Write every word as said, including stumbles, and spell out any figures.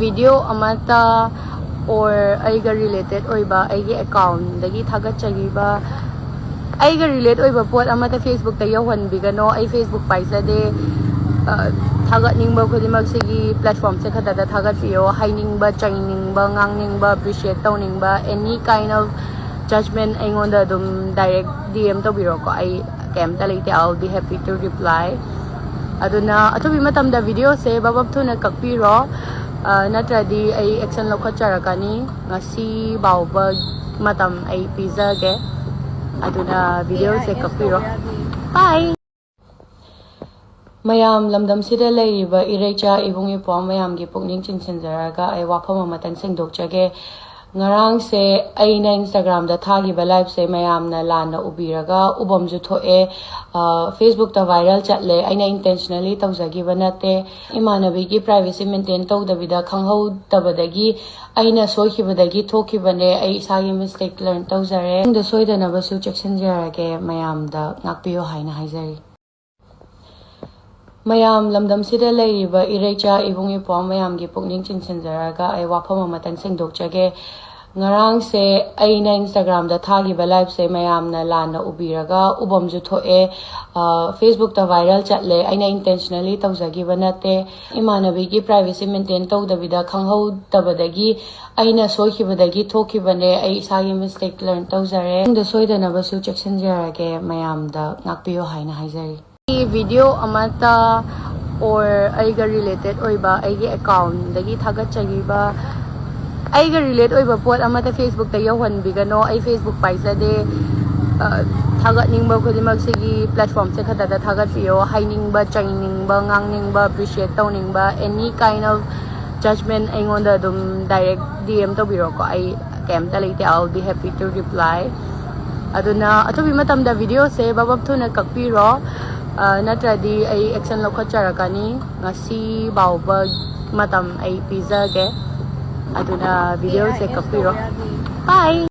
Video ꯑꯃꯠꯇ or ꯑꯩꯒ related ꯑꯣꯏꯕ ꯑꯩꯒꯤ account ꯗꯒꯤ ꯊꯥꯒꯠꯆꯈꯤꯕ, ꯑꯩꯒ relate ꯑꯣꯏꯕ ꯄꯣꯠ ꯑꯃꯠꯇ Facebook ꯇ ꯌꯧꯍꯟꯕꯤꯒꯅꯣ꯫ ꯑꯩ Facebook ꯄꯥꯏꯖꯗꯦ꯫ ꯑ, ꯊꯥꯒꯠꯅꯤꯡꯕ ꯈꯨꯗꯤꯡꯃꯛ ꯁꯤꯒꯤ platform ꯁꯦ ꯈꯛꯇꯗ ꯊꯥꯒꯠꯄꯤꯌꯣ꯫ ꯍꯥꯏꯅꯤꯡꯕ, ꯆꯩꯅꯤꯡꯕ, ꯉꯥꯡꯅꯤꯡꯕ, appreciate ꯇꯧꯅꯤꯡꯕ, any kind of judgment ꯑꯩꯉꯣꯟꯗ ꯑꯗꯨꯝ direct D M ꯇꯧꯕꯤꯔꯣꯀꯣ꯫ ꯑꯩ ꯀꯩꯝꯇ ꯂꯩꯇꯦ꯫ I will be happy to reply. ꯑꯗꯨꯅ ꯑꯊꯨꯕꯤ ꯃꯇꯝꯗ video ꯁꯦ ꯕꯕꯞ ꯊꯨꯅ ꯀꯛꯄꯤꯔꯣ꯫ ꯑ, ꯅꯠꯇ꯭ꯔꯗꯤ ꯑꯩ action ꯂꯧꯈꯠꯆꯔꯛꯀꯅꯤ꯫ ꯉꯁꯤ ꯐꯥꯎꯕ ꯃꯇꯝ ꯑꯩ ꯄꯤꯖꯒꯦ꯫ ꯑꯗꯨꯅ video ꯁꯦ ꯀꯛꯄꯤꯔꯣ꯫ Bye! ꯃꯌꯥꯝ, ꯂꯝꯗꯝꯁꯤꯗ ꯂꯩꯔꯤꯕ ꯏꯔꯩꯆꯥ ꯏꯕꯨꯡ ꯏꯄ꯭ꯋꯥ ꯃꯌꯥꯝꯒꯤ ꯄꯨꯛꯅꯤꯡ ꯆꯤꯡꯁꯤꯟꯖꯔꯒ ꯑꯩ ꯋꯥꯐꯝ ꯑꯃꯇꯪ ꯁꯦꯡꯗꯣꯛꯆꯒꯦ꯫ ꯉꯔꯥꯡꯁꯦ ꯑꯩꯅ Instagram ꯗ ꯊꯥꯈꯤꯕ live ꯁꯦ ꯃꯌꯥꯝꯅ ꯂꯥꯟꯅ ꯎꯕꯤꯔꯒ ꯎꯕꯝꯁꯨ ꯊꯣꯛꯑꯦ꯫ ꯑ, Facebook ꯇ viral ꯆꯠꯂꯦ꯫ ꯑꯩꯅ intentionally ꯇꯧꯖꯈꯤꯕ ꯅꯠꯇꯦ꯫ ꯏꯃꯥꯟꯅꯕꯤꯒꯤ privacy maintain ꯇꯧꯗꯕꯤꯗ, ꯈꯪꯍꯧꯗꯕꯗꯒꯤ ꯑꯩꯅ ꯁꯣꯏꯈꯤꯕꯗꯒꯤ ꯊꯣꯛꯈꯤꯕꯅꯦ꯫ ꯑꯩ ꯏꯁꯥꯒꯤ mistake learn ꯇꯧꯖꯔꯦ꯫ ꯃꯇꯨꯡꯗ ꯁꯣꯏꯗꯅꯕꯁꯨ ꯆꯦꯛꯁꯤꯟꯖꯔꯒꯦ꯫ ꯃꯌꯥꯝꯗ ꯉꯥꯛꯄꯤꯌꯨ ꯍꯥꯏꯅ ꯍꯥꯏꯖꯔꯤ꯫ ꯃꯌꯥꯝ, ꯂꯝꯗꯝꯁꯤꯗ ꯂꯩꯔꯤꯕ ꯏꯔꯩꯆꯥ ꯏꯕꯨꯡ ꯏꯄ꯭ꯋꯥ ꯃꯌꯥꯝꯒꯤ ꯄꯨꯛꯅꯤꯡ ꯆꯤꯡꯁꯤꯟꯖꯔꯒ ꯑꯩ ꯋꯥꯐꯝ ꯑꯃꯇꯪ ꯁꯦꯡꯗꯣꯛꯆꯒꯦ꯫ ꯉꯔꯥꯡꯁꯦ ꯑꯩꯅ Instagram ꯗ ꯊꯥꯈꯤꯕ live ꯁꯦ ꯃꯌꯥꯝꯅ ꯂꯥꯟꯅ ꯎꯕꯤꯔꯒ ꯎꯕꯝꯁꯨ ꯊꯣꯛꯑꯦ꯫ ꯑ, Facebook ꯇ viral ꯆꯠꯂꯦ꯫ ꯑꯩꯅ intentionally ꯇꯧꯖꯈꯤꯕ ꯅꯠꯇꯦ꯫ ꯏꯃꯥꯟꯅꯕꯤꯒꯤ privacy maintain ꯇꯧꯗꯕꯤꯗ, ꯈꯪꯍꯧꯗꯕꯗꯒꯤ ꯑꯩꯅ ꯁꯣꯏꯈꯤꯕꯗꯒꯤ ꯊꯣꯛꯈꯤꯕꯅꯦ꯫ ꯑꯩ ꯏꯁꯥꯒꯤ mistake learn ꯇꯧꯖꯔꯦ꯫ ꯃꯇꯨꯡꯗ ꯁꯣꯏꯗꯅꯕꯁꯨ ꯆꯦꯛꯁꯤꯟꯖꯔꯒꯦ꯫ ꯃꯌꯥꯝꯗ ꯉꯥꯛꯄꯤꯌꯨ ꯍꯥꯏꯅ ꯍꯥꯏꯖꯔꯤ꯫ Video ꯑꯃꯠꯇ or ꯑꯩꯒ related ꯑꯣꯏꯕ ꯑꯩꯒꯤ account ꯗꯒꯤ ꯊꯥꯒꯠꯆꯈꯤꯕ, ꯑꯩꯒ relate ꯑꯣꯏꯕ ꯄꯣꯠ ꯑꯃꯠꯇ Facebook ꯇ ꯌꯧꯍꯟꯕꯤꯒꯅꯣ꯫ ꯑꯩ Facebook ꯄꯥꯏꯖꯗꯦ꯫ ꯑ, ꯊꯥꯒꯠꯅꯤꯡꯕ ꯈꯨꯗꯤꯡꯃꯛ ꯁꯤꯒꯤ platform ꯁꯦ ꯈꯛꯇꯗ ꯊꯥꯒꯠꯄꯤꯌꯣ꯫ ꯍꯥꯏꯅꯤꯡꯕ, ꯆꯩꯅꯤꯡꯕ, ꯉꯥꯡꯅꯤꯡꯕ, appreciate ꯇꯧꯅꯤꯡꯕ, any kind of judgment ꯑꯩꯉꯣꯟꯗ ꯑꯗꯨꯝ direct D M ꯇꯧꯕꯤꯔꯣꯀꯣ꯫ ꯑꯩ ꯀꯩꯝꯇ ꯂꯩꯇꯦ꯫ I will be happy to reply. ꯑꯗꯨꯅ ꯑꯊꯨꯕꯤ ꯃꯇꯝꯗ video ꯁꯦ ꯕꯕꯞ ꯊꯨꯅ ꯀꯛꯄꯤꯔꯣ꯫ ꯑ, ꯅꯠꯇ꯭ꯔꯗꯤ ꯑꯩ action ꯂꯧꯈꯠꯆꯔꯛꯀꯅꯤ꯫ ꯉꯁꯤ ꯐꯥꯎꯕ ꯃꯇꯝ ꯑꯩ ꯄꯤꯖꯒꯦ꯫ ꯑꯗꯨꯅ video ꯁꯦ ꯀꯛꯄꯤꯔꯣ꯫ Bye!